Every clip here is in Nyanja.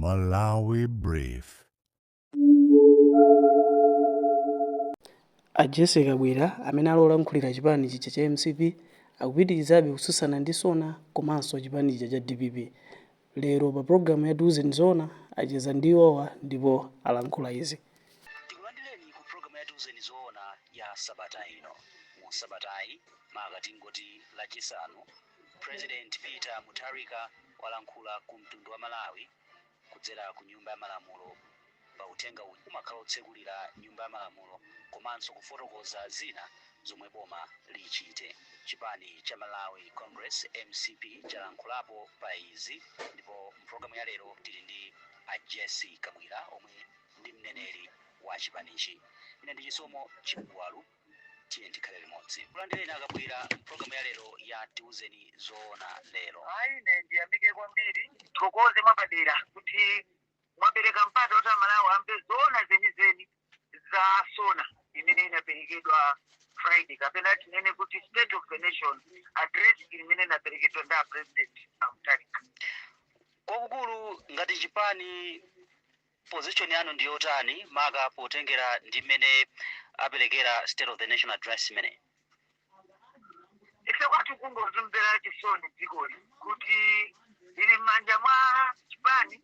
Malawi Brief. A Jessie Kabwila amene ali olankhulira chipani chija cha mcp akupitirizabe kutsutsana ndi SONA komanso chipani chija cha dpp. Lero pa program ya Tiuzeni Zoona acheza ndi iwowa ndipo alankhula izi. Tikulandireni ku programu ya Tiuzeni Zoona ya sabata ino. Mu sabatayi, maka tingoti Lachisanu, President Peter Mutharika walankhula ku mtundu wa Malawi kudzera ku Nyumba ya Malamulo. Pa uthenga uwu umakhala otsekulira Nyumba ya Malamulo komanso kufotokoza zina zomwe boma lichite. Chipani cha Malawi Congress, mcp, chalankhulapo pa izi ndipo mpulogalamu ya lero tili ndi a Jessie Kabwila omwe ndi mneneri wa chipanichi. Ine ndi Chisomo Chigwalu, tiye tikhale limodzi. Kulandireni a Kabwila mpulogalamu ya lero ya Tiuzeni Zoona lero. Ayi, ine ndiyamike kwambiri, thokoze mwapadera kuti mwapereka mpata kuti Amalawi amve zoona zenizeni za SONA imene inaperekedwa Friday, kapena tinene kuti State of the Nation Address imene inaperekedwa ndi a President a Mutharika. Kwakukulu, ngati chipani, position yanu ndi yotani, maka potengera ndi mmene aperekera State of the Nation Address imene? Ife kwathu kungozimvera chisoni dzikoli kuti lili m'manja mwa chipani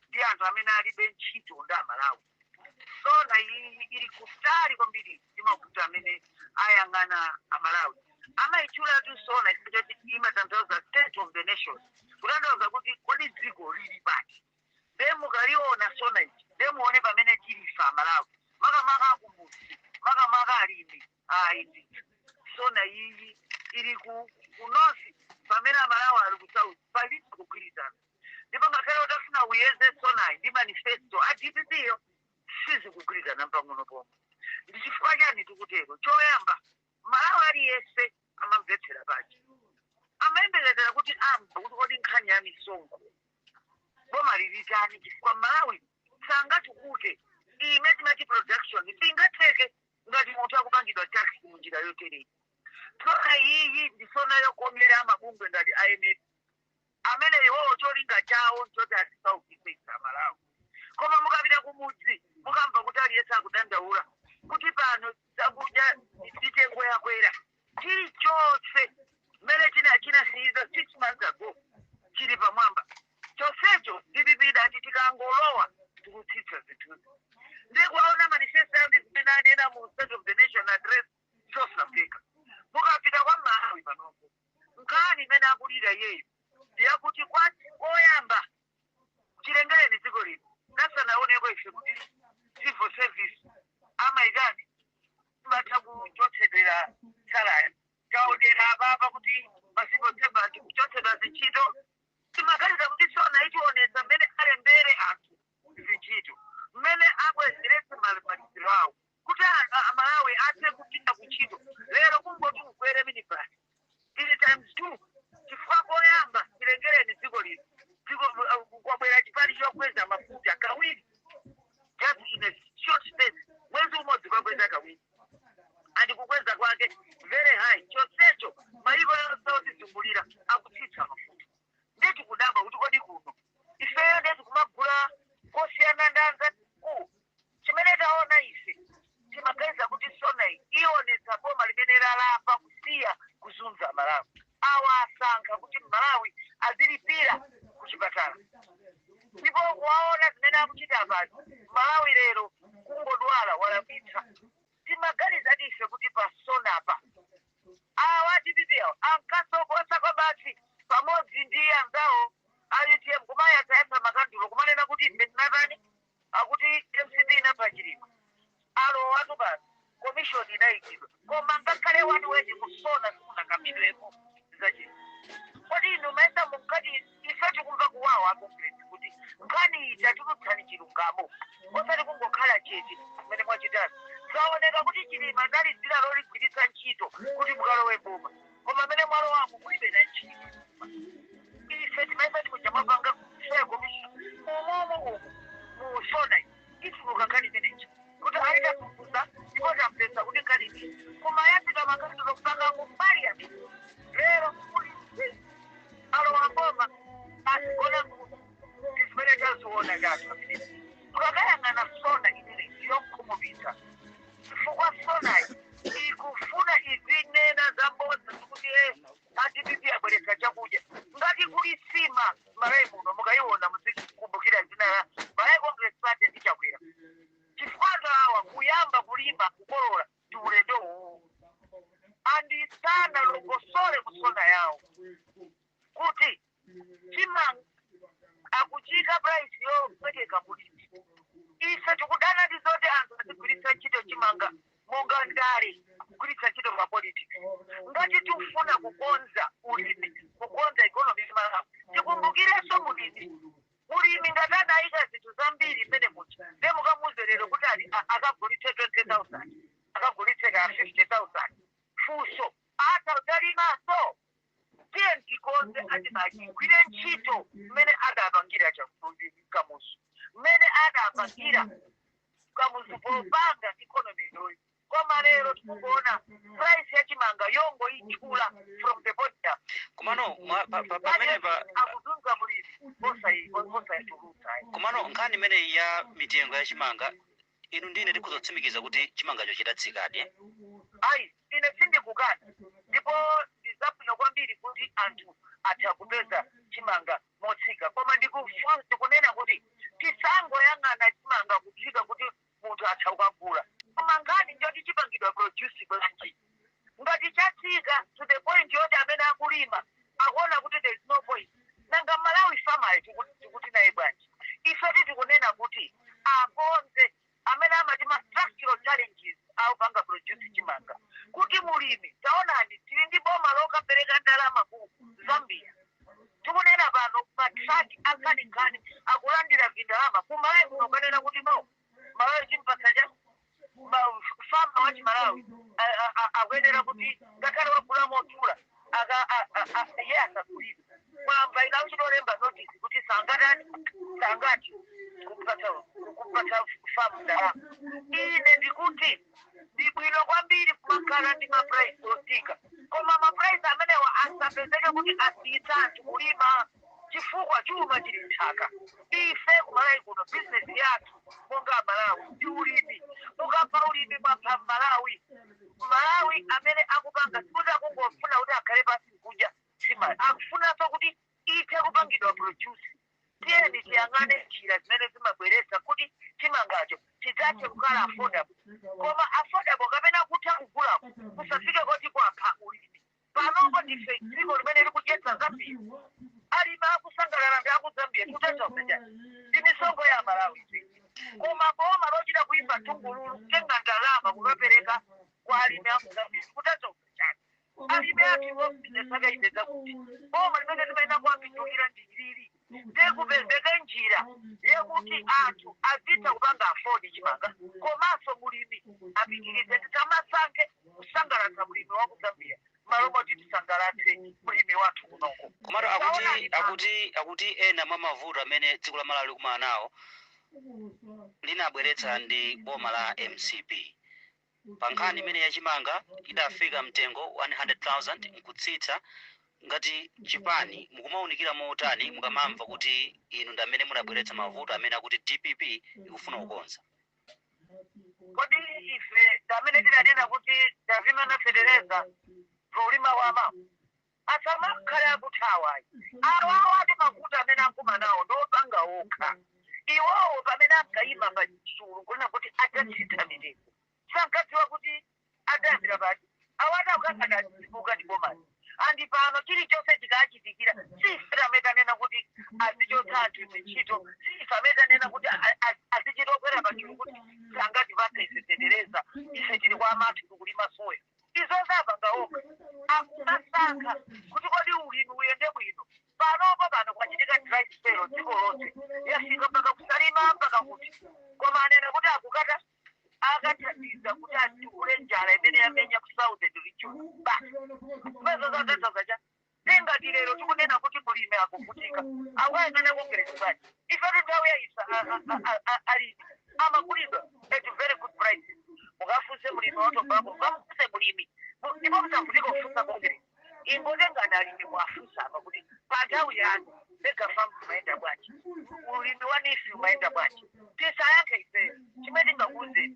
ndi anthu amene alibe ntchito ndi Amalawi. SONA iyi ili kutali kwambiri ndi mavuto amene ayang'ana Amalawi. Amayitchulatu SONA chifukwa choti imatanthauza State of the Nation, kutanthauza kuti kodi dziko lili pati? Nde mukaliona SONA ichi, nde muone pamene tilifa Amalawi, makamaka akumudzi, makamaka alimi. Ayi ndithu, SONA iyi ili ku north pamene Amalawi ali ku south. Palibe kugwirizana, ndipo ngakhale utafuna uyeze SONAyi ndi manifesto a DPP yo, sizikugwirizana pang'ono pomwe. Ndi chifukwa chani tikutero? Choyamba, Malawi aliyense amamvetsera paja amayembekezera kuti amva kuti kodi nkhani ya misonkho boma lilitani, chifukwa Malawi sangatukuke, ime timati production singatheke ngati munthu akupangidwa tax munjira yotereyi. SONA iyi ndi SONA yokomera amabungwe ngati IMF, amene iwowo cholinga chawo nchoti atisaukitse ife Amalawi. Koma mukapita kumudzi mukamva kuti aliyense akudandaula kuti pano zakudya mitengo yakwera, chilichonse mmene chinasiyiza 6 months ago chili pamwamba. Chonsecho DPP idati tikangolowa tikutsitsa zinthuzi. Ndikuwaona manifesto yawo ndi zimene anena mu State of the Nation Address, zosamveka. Mukapita kwa Malawi panopo, nkhani imene akulira iyeyo ndiyakuti kwa koyamba chilengereni dziko lino nasanaoneko ife kuti civil service amayitani, imatha kuchotsedwera salary. Taonera apapa kuti ma civil servant kuchotsedwa zintchito. Timaganiza kuti SONA itionetsa mmene alembere anthu zintchito, mmene abwezeretse malipiro awo kuti Amalawi athe kupita kuntchito. Lero kungoti ukwere minibus ili times two, chifukwa koyamba chilengereni dziko lino dziko kwabwera chipani chokweza mafuta kawiri just in a short space, mwezi umodzi kwakweza kawiri, and kukweza kwake very high. Chonsecho mayiko yonse otizungulira akutsitsa mafuta. Ndeti kudabwa kuti kodi kuno ifeyo ndeti kumagula kosiyana ndi anzathu? Chimene taona ife, timaganiza kuti SONA iyi ionetsa boma limene lalapa kusiya kuzunza Malawi. Awa asankha kuti Malawi azilipira kuchipatala, ndipo kuwaona zimene akuchita pano, Malawi lero kungodwala walakwitsa. Timaganiza ife kuti pa SONApa awa DPP awo ankasokosa kwa basi pamodzi ndi anzawo a UTM kumayatsa makandulo, kumanena kuti ife tinatani, akuti MCP inapha Chilima. Alowatu pano, commission inayikidwa, koma ngakhale wanu weni mu SONA simunakambidweko zachilima. Kodi inu maesa munkati ife tikumva kuwawa? A Congress, kuti nkhani iyi tatulutsani chilungamo, osati kungokhala chete kumene mwachitani. Zaoneka kuti Chilima ndali dzina loligwiritsa ntchito kuti mukalowe boma, koma mmene mwalowamo mulibe na ntchito. Ife timaisa tikuja mwapanga fair commission umumu umu mu SONA ituluka nkhani imeneyi kuti aitafufuza ndipo tampesa kuti nkhani iyi, koma yapita makandulo mpaka mu Parliament. Lero kuli alowa boma asigona ndi zimene taziona. cha anthu amenewo. Mukakayang'ana SONA imene yonkhumupitsa, chifukwa SONAyi ikufuna izinena zabodza zikuti a DPP abweretsa chakudya. Ngati kuli sima Malawi muno, mukayiona muzikumbukira zina la Malawi Congress Party ndi Chakwera, chifukwa anthu awa kuyamba kulima kukolola ndi ulendo uwu. Andisana longosole ku SONA yawo kuti chimanga akuchika price yopweteka mulimi. Ife tikudana ndi zoti anthu azigwiritsa ntchito chimanga monga ndale, kugwiritsa ntchito ma politics. Ngati tikufuna kukonza ulimi, kukonza economy Malawi, tikumbukirenso mulimi. Mulimi ngati anayika zinthu zambiri mmene muja, nde mukamuuze lero kuti ali akagulitse 20,000, akagulitse ka 50,000, funso, atha utalimanso? Tiye tikonze atimachi igwire ntchito mmene adapangira Kamuzu, mmene adapangira Kamuzu popanga economy inoyi. Koma lero tikungoona price yachimanga yongo itchula from the podium. Komano pamenepa akuzunza mulimi osayitulutsa. Komano nkhani imeneyi ya mitengo ya chimanga, inu ndine tikuzotsimikiza kuti chimangacho chidatsikadi, eh? Ayi, ine sindikukana, ndipo ndizabwino kwambiri kuti anthu atha kupeza chimanga motsika, koma ndikunena kuti tisangoyang'ana chimanga kutsika kuti munthu atha kukagula, koma nkhani njoti chipangidwa produce bwanji? Ngati chatsika to the point yoti amene akulima akuona kuti there is no point, nanga Malawi farmer tikuti naye bwanji? Ife tikunena kuti akonze amene amati ma structural challenges akupanga produce chimanga kuti mulimi. Taonani, tili ndi boma lokapereka ndalama ku Zambia. Tikunena pano matraki ankhaninkhani akulandira vindalama. Ku Malawi kuno kanena kuti no, Malawi chimpatsa cha farmer wa Chimalawi akuyenera kuti ngakhale wagula modula iye asagulidwe. Mwamva ina uchitolemba notice kuti sangatani, sangati kumpatsa farmer ndalama. Ine ndikuti ndi bwino kwambiri kumakhala ndi maprice otsika, koma maprice amenewa asapezeke kuti asiyitsa anthu kulima, chifukwa chuma chili nthaka. Ife kuMalawi kuno bizinesi yathu monga Amalawi ndi ulimi. Mukapha ulimi, mwapha Malawi. Malawi amene akupanga sikuti akungofuna kuti akhale pasi kudya sima, akufunanso kuti ithe kupangidwa produce. Tiyeni tiyang'ane njira zimene zimabweretsa kuti chimangacho chidzathe kukhala affordable, koma affordable kapena kutha kugulako kusafike koti kwapha ulimi. Panopo ndife dziko limene likudyetsa Zambia. Alimi akusangalala ndi aku Zambia, tikutanthauza chani? Ndi misonkho ya Malawi. Koma boma lochita kuimba thungululu kutenga ndalama kukapereka kwa alimi aku Zambia, tikutanthauza chani? Alimi athu iwo bizinesi akayipeza kuti? Boma limene limayenda kuwapindulira ndi ilili. Ndikupezeke njira yekuti anthu azitha kupanga afford chimanga, komanso mulimi apitirize. Tisamasankhe kusangalatsa mulimi wa ku Zambia malo moti tisangalatse mulimi wathu kunoko. Komatu akuti ena mwa mavuto amene dziko la Malawi likumana nawo linabweretsa ndi boma la MCP. Pa nkhani imene yachimanga idafika mtengo 100,000 nkutsitsa, ngati chipani mukumawunikira motani mukamamva kuti inu ndi amene munabweretsa mavuto amene akuti DPP ikufuna kukonza? Kodi ife amene tidanena kuti tavimana fetereza polima wama asamakhale akuthawa awawa ati mavuto amene akumanawo ndopanga okha iwowo. Pamene ankayima pa chulu kunena kuti adzatsitsa mitengo, sankadziwa kuti adayambira pati. Awati akukakadazibuka ndi bomani andi pano chilichonse chikachitikira, sife amene tanena kuti azichotsa anthu zintchito, sife amene tanena kuti azichita okwera pachulu kuti sangatipatse ife fetereza. Ife tili kwa amathu, tikulima soya. Izo zapanga okha, akumasankha kuti kodi ulimi uyende bwino. Panopo pano kwachitika dry spell dziko lonse, yafika mpaka kuSalima mpaka kuti, koma anena kuti akukata akathandiza kuti atikule njala imene yamenya ku southern region basi. Kumezo zatanthauza cha tengati lero tikunena kuti mulimi akuvutika, akuyang'ana Congress Party. Ife nthawi ya isa alimi amagulidwa at very good prices. Mukafunse mulimi wa tobacco, mukafunse mulimi, ndipo musavutika kufunsa Congress. Ingotengani alimi mwafunsa apa kuti pa nthawi yanu Mega farm umayenda bwanji? Ulimi wa NEEF umayenda bwanji? Tisayankhe ifeyo. Chimene tingakuwuzeni,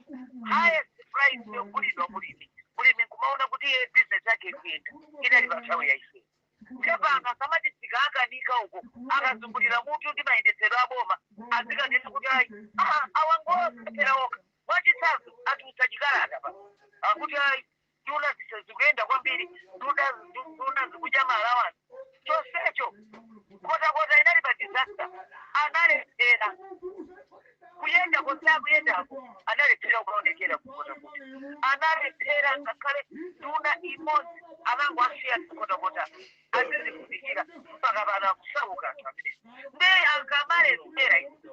highest price yogulidwa mulimi, mulimi nkumaona kuti iye business yake ikuyenda, inali pa nthawi ya ifeyo. Chepanga samati zikaakanika uko, akazungulira mutu ndi mayendetsedwe aboma, azikanena kuti ayi, awangophera okha. Mwachitsanzo, atulutsa chikalata pa akuti ayi, nduna zise zikuyenda kwambiri, nduna zikudya ma allowance. Chonsecho Nkhotakota inali pa disaster, analephera kuyenda konse akuyendako, analephera kukaonekera kuKhotakota, analephera ngakhale nduna imodzi, anango asiya Nkhotakota azizivundikira mpaka pano akusauka anthu amene ndi ankamalephera. Izi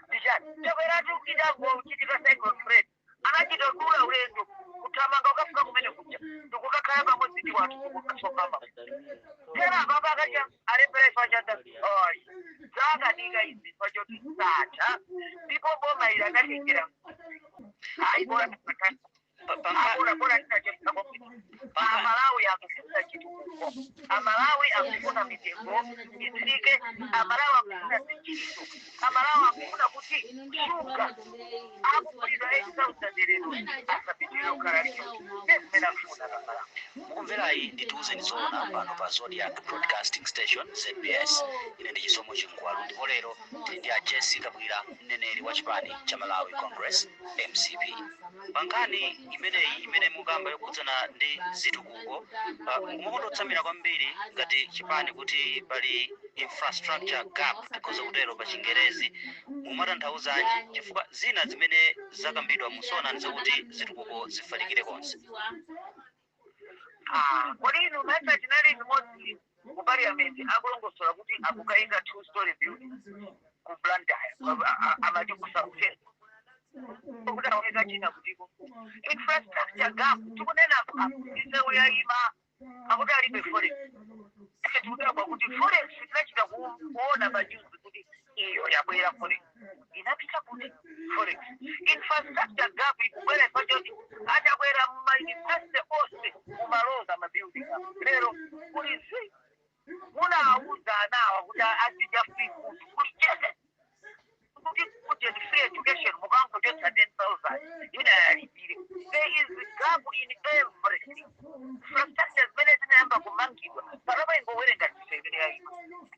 ndichani? Chakweratu itangochitika Cyclone Freddy, anachita dula ulendo kuthamanga ukafika kumene kuja ndikukakhala pamodzi ndi wanthu ndikukasonga mafuta. Tena apapa akacha alephera ifa chanda ayi, zakanika izi pachoti satha, ndipo boma ili anatengera ayi, bora bora bora tinachotsa. Amalawi akufuna chitukuko, Amalawi akufuna mitengo itsike, Amalawi akufuna zintchito, Amalawi akufuna kuti shuga akugulidwa 8000 lero asapitirire kukhala lichoncho. Ndiye zimene akufuna Amalawi. Mukumverayi nditiuzeni zoona pano pa Zodiac Broadcasting Station, ZBS. Ine ndi Chisomo Chingwalu, ndipo lero tili ndi a Jessie Kabwila, mneneri wa chipani cha Malawi Congress, MCP, pa nkhani imeneyi imene mukamba yokhudzana ndi zitukuko. Mumakondotsamira kwambiri ngati chipani kuti pali infrastructure gap, tikhoza kutero pa Chingerezi. Mumatanthauzanji? Chifukwa zina zimene zakambidwa musona ndizakuti zitukuko zifalikire konse. Ah, kodi inu maisa tinali limodzi ku parliament akulongosola kuti akukayika two story building ku Blantyre, amati ku South, kuti aoneka china kutiko infrastructure gap tikunena apa, misewu yayima, akuti alibe forex. Ife tikudabwa kuti forex tinachita kuona pa news kuti iyo yabwera forex, inapita kuti forex? Infrastructure gap ikubwera pachoti achakwera mumayunivesity onse mumaloza ma building apo. Lero kuli zi munawuza anawa kuti azidya free food, kuli chete kuti budget free education mukangochotsa 10,000 ina yalipire. There is gap in everything. Infrastructure zimene zinayamba kumangidwa panopa, ingowerenga ntchito imene yayima,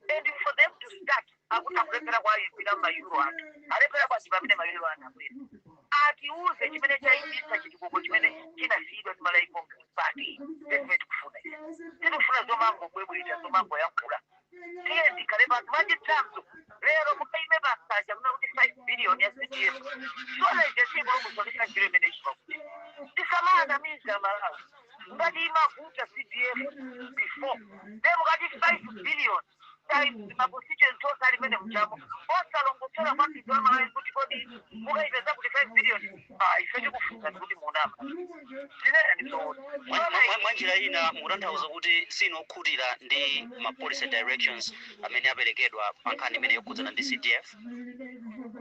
and for them to start akuti akulephera kwayipira mayuro anthu, alephera bwanji pamene mayuro anthu abwera? Atiuze chimene chayipitsa chitukuko chimene chinasiyidwa ndi Malawi Congress Party. Zimene tikufuna izi, tikufuna zomangobwebweta, zomangoyankhula. Tiye ndikhale pasi. Mwachitsanzo, lero mukaime pasaja kuna kuti 5 billion ya CDF, sona ije sikulongosola 5 billion imene ichipa kuti tisamanamiza Malawi. Ngati imavuta CDF before, then mukati 5 billion times ma constituency onse alimene mchamo, osalongosola kwambiri wa Malawi kuti kodi mukayipeza kuti 5 billion? Ah, ife tikufunsa kuti munama zinena ndizoona. Mwa njira ina mukutanthauza kuti sinokhutira ndi ma policy directions amene aperekedwa pa nkhani imene yokhudzana ndi CDF?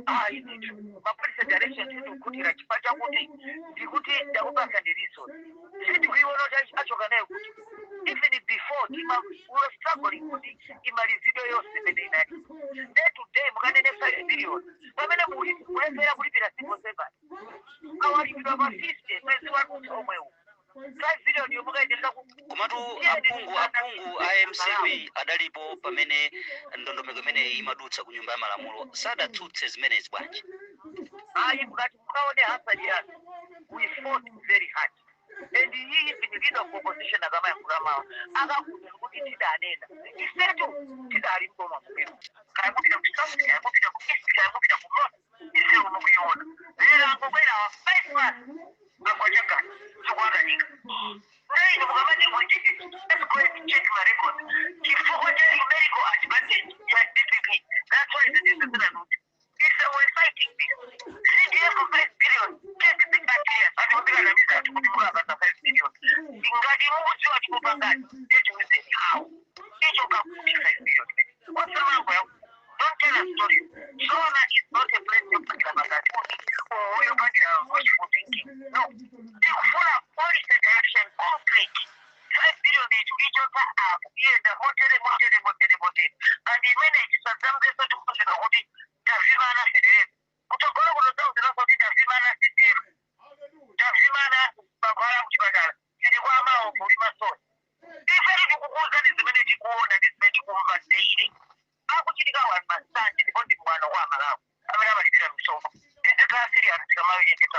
Ayi ndithu, ma policy direction sindikukhutira chifukwa chakuti ndikuti ndakupasa ndi reason, sindikuiona kuti achoka nayo kuti even before tima we were struggling kuti imalizidwe yonse imene inali. Day to day mukanene 5 billion pamene muli kulephera kulipira civil servant awalipidwa pa 50 mwezi watutha omwewu, 5 billion yomukaitenga ku Komatu aphungu a MCP adalipo pamene ndondomeko imeneyi imadutsa ku Nyumba ya Malamulo, sadatsutse zimenezi bwanji? Ayi, mukati mukaone Hansard yanu, we fought very hard, and iyi even leader of opposition akamayankhula mawu akakuza kuti tidanena ifetu tidali mboma mumemo, kaya mupita ku south, kaya mupita ku east, kaya mupita ku north, isewu mukuiona. Lero angobwera wa 5 months akwachakani zikuakanika. Naino mukamati mwacheke, let's go and check my records. Chifukwa cha numerical advantage ya DPP, that's why the discipline is we're fighting this CDF 5 billion. Check the criteria. Atikumbira na misa kuti mukapasa 5 billion, ngati mukudziwa tikupangani tichiwizeni how icho kakuti 5 billion osamango ya. Don't tell us stories. Zona is not a place yopangira makatuni or yopangira wishful thinking. No, tikufuna policy direction concrete. 5 billion ichi ichoka apo iyenda motere, motere, motere, motere, and imene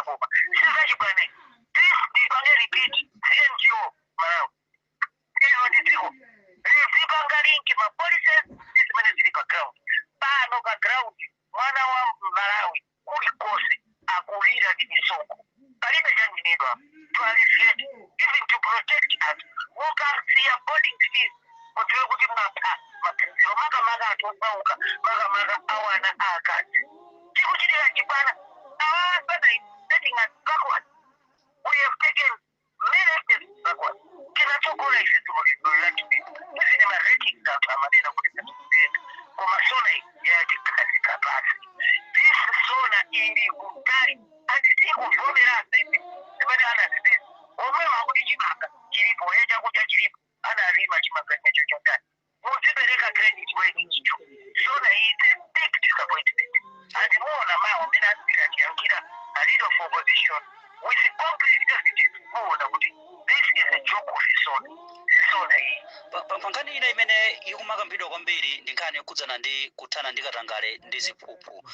zaboma. Sizachibwana this. Ndipange repeat, si NGO Malawi, ilo ndi dziko. Lizipanga link ma policies ndi zimene zili pa ground. Pano pa ground mwana wa Malawi kulikonse akulira ndi misonkho, palibe chanenedwa to alleviate, even to protect us. Mukasiya boarding fees, mudziwe kuti mapha maphunziro, makamaka anthu osauka, makamaka awana aakazi. Tikuchitira chibwana awasana, setting us backward. We have taken many steps backward. Tinatsogola ife dziko lino lathu, even ma ratings anthu amanena kuti tatikuyenda, koma SONA yatikhazika pasi. This SONA ili kutali and tikuvomerasa ife zimene anazipeza omwewo akuti chimanga chilipo, ye chakudya chilipo, analima chimanga chimecho chotani. Muzipereka credit where it's due. SONA is a big disappointment, and muona mawo amene asipira tiyankhira a leader of opposition with complete evidence, muona kuti this is a joke of SONA. Si SONA iyi. Pa nkhani ina imene ikumakambidwa kwambiri ndi nkhani yokhudzana ndi kuthana ndi katangale ndi ziphuphu.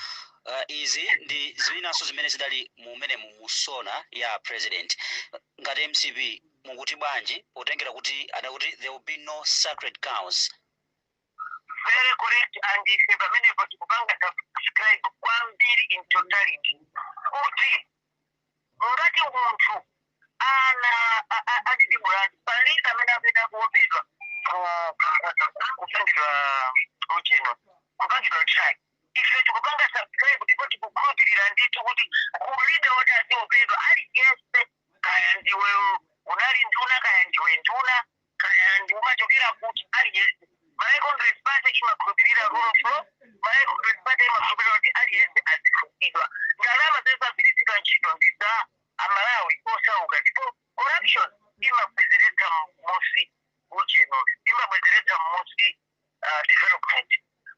Izi ndi ziwinanso zimene zidali mumenemu mu SONA ya president. Ngati MCP mukuti bwanji, potengera kuti adakuti there will be no sacred cows? Very correct, and ife pamenepo tikupanga subscribe kwambiri in totality kuti ngati munthu ana ali ndi mulandu, palibe amene akuyenda kuopedwa kupangidwa ucheno, kupangidwa try. Ife tikupanga subscribe ndipo tikukhulupirira ndithu kuti kulibe woti aziopedwa aliyense, kaya ndiwe unali nduna, kaya ndiwe nduna, kaya ndi umachokera kuti, aliyense. Malawi Congress Party imakhulupirira rule of law. Malawi Congress Party imakhulupirira kuti aliyense azifunsidwa. Ndalama zimagwiritsidwa ntchito ndi za Amalawi osauka, ndipo corruption imabwezeretsa m'musi ucheno, imabwezeretsa m'musi development.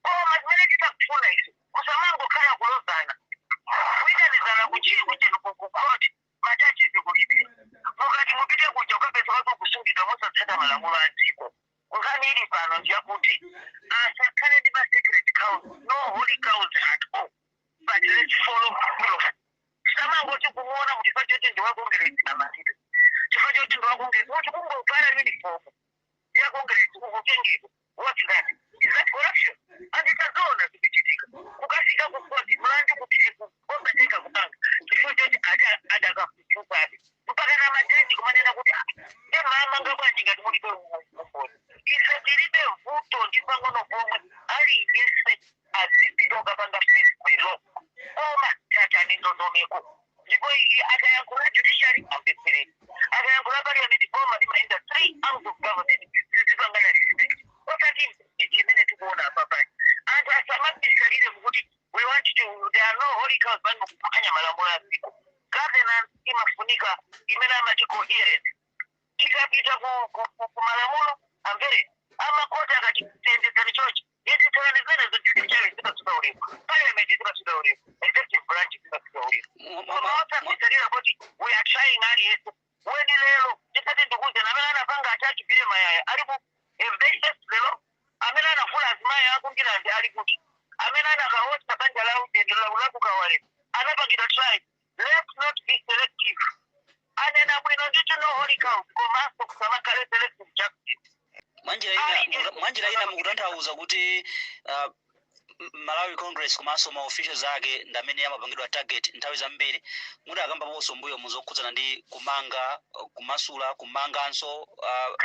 Koma zimene titakufuna ife, kusamangokhala kulozana, kuyitanizana kucheno ku court, ma judges kulibe. Mukati mupite kuja, ukapeza wako kusungidwa mosatsata malamulo a dziko. Nkhani ili pano ndiyakuti asakhale ndi ma sacred cows, no holy cows at all, but let's follow rule of. Samangoti kumuona kuti chifukwa choti ndi wa Congress amangidwe, chifukwa choti ndi wa Congress, kuti kungovala uniform ya Congress ukutengedwa. What's that? Is that corruption? Anditazoona zikuchitika, kukafika ku court mlandu osatenga kupanga chifukwa choti adakafufukabe mpaka na majaji kumanena kuti, "Ah, nde mamanga bwanji ngati mulibe umboni?" Ife tilibe vuto ndi pang'ono pomwe, aliyense azipita ukapanga face the law, koma tsatani ndondomeko. Ndipo akayankhula judiciary, amvetsereni. Akayankhula parliament, boma limayenda three arms of government, zizipangana respect, osati chimene tikuona apapani. Anthu asamabisalire mukuti we want to, there are no holy cows, pano kuphwanya malamulo a dziko. Governance imafunika imene amati coherence. Tikapita ku malamulo, amvere amakoti akati tiyendetsani chochi, yendetserani zimenezo. Judiciary zipatsidwa ulemu, parliament zipatsidwa ulemu, executive branch zipatsidwa ulemu, koma osabisalira kuti we are trying aliyense. Weni lero tisati ndikuze amene anapanga attack Billy Mayaya ali ku, have they faced the law? Amene anafuna azimayi akungirandi ali kuti? Amene anakaotcha banja la ujeni lakukawale anapangidwa try. Let's not be selective. Anena bwino ndithu, no holy cows, komanso kusamakhale selective justice. Mwanjira ina mukutanthauza kuti Malawi Congress komanso ma officials ake ndi amene amapangidwa target nthawi zambiri. Mudakambaponso mbuyo muzokhudzana ndi kumanga, kumasula, kumanganso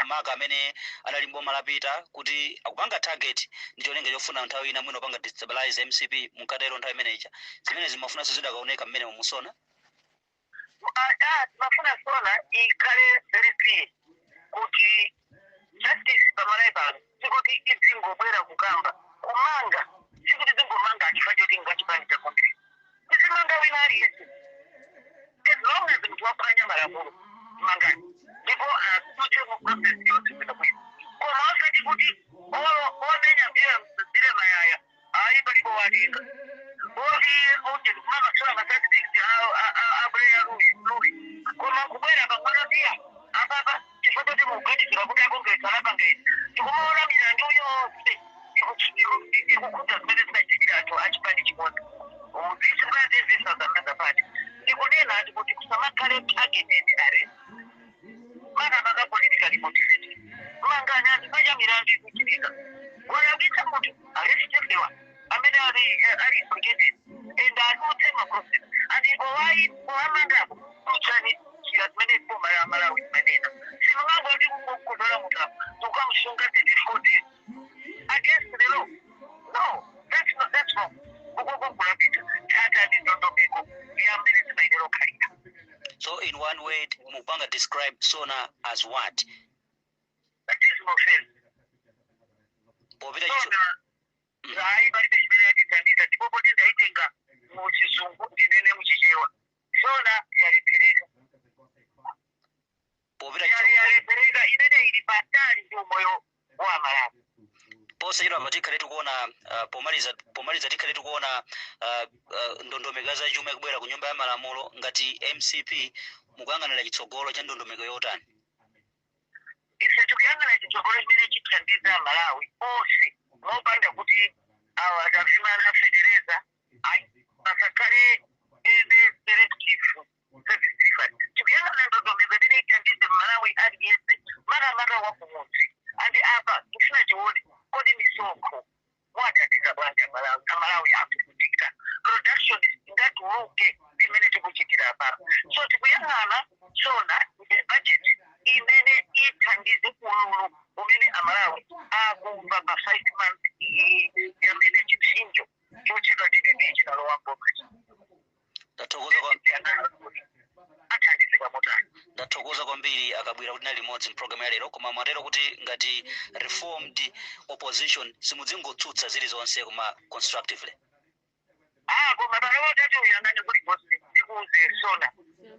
maka amene adali mboma lapita, kuti akupanga target ndi cholinga chofuna nthawi ina mwina kupanga destabilize MCP. Munkatero nthawi imeneja. Zimene zimafunanso zidakaoneka mmene mu SONA. Mafuna SONA ikhale very clear kuti justice pamalawi pano sikuti izingobwera kukamba kumanga, sikuti zingomanga chifukwa choti ngachipani cha Congress. Tizimanga wina aliyense as long as munthu waphwanya malamulo, mangani, ndipo atutse mu process yonse bwino bwino. Koma osati kuti omenya Billy Mayaya ayi, palibe walinga oti uje kumamasula ma suspect abreya luwi, koma kubwera pang'ono tiya apapa chifukwa choti mukuganizira kuti a Congress anapanga izi. Tikumaona milandu yonse ikukhudza zimene zinachitikira anthu achipani chimodzi. This is another part. Ndikunena ati kuti Targeted arrest, makamaka politically motivated. Mangani anthu pacha milandu ikuchitika, walakwitsa munthu, arrest everyone amene ali implicated and adutse ma process and powamangapo kuchani njira zimene boma la Malawi imanena. Simungangoti kungokuzola munthu apo ukamsunga 34 days against the law. No, that's not, that's wrong. Ukoko kulapita tsatani ndondomeko yamene zimayenera kukhalira. So in one word, mupanga describe SONA as what? That is no fair. Popita chiso SONA hayi, palibe chimene yatithandiza. Ndipo poti ndaitenga muchizungu, ndinene muchichewa, SONA yalephereka. Popita chitsogolo Yalephereka, imene ili patali ndi umoyo wa Malawi. Posachedwa tikhale tikuona, pomaliza tikhale tikuona ndondomeko za chuma ikubwera ku Nyumba ya Malamulo. Ngati MCP mukuyang'anira chitsogolo cha ndondomeko yotani? Ife tikuyang'ana chitsogolo chimene chithandiza Malawi onse, mopanda kuti awa tazimana fetereza, ayi, pasakhale ene selective service delivery. Tikuyang'ana ndondomeko imene ithandize Malawi aliyense, makamaka wa kumudzi. And apa tifuna tione, kodi misonkho mwathandiza bwanji Amalawi? Amalawi akuvutika, production ingatuluke imene tikuchitira apa. So tikuyang'ana SONA budget imene ithandize ululu umene Amalawi akumva pa 5 months iyi yamene chipsinjo chochedwa DPP chinalowa mboma. Ndathokoza kwa Athandizika motani? Ndathokoza kwambiri akabwera kuti nali limodzi mpulogalamu ya lero. Koma mwatero kuti ngati reformed opposition simudzingotsutsa zilizonse, koma constructively. Ah, koma pano tati uyang'ane kulikonse, ndikuuze, SONA,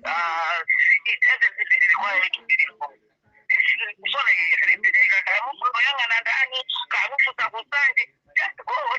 ah, it doesn't even require to be reformed. This SONA yalephereka. Kaya mufuna kuyang'ana ndani, kaya mufunsa kusanje, just go.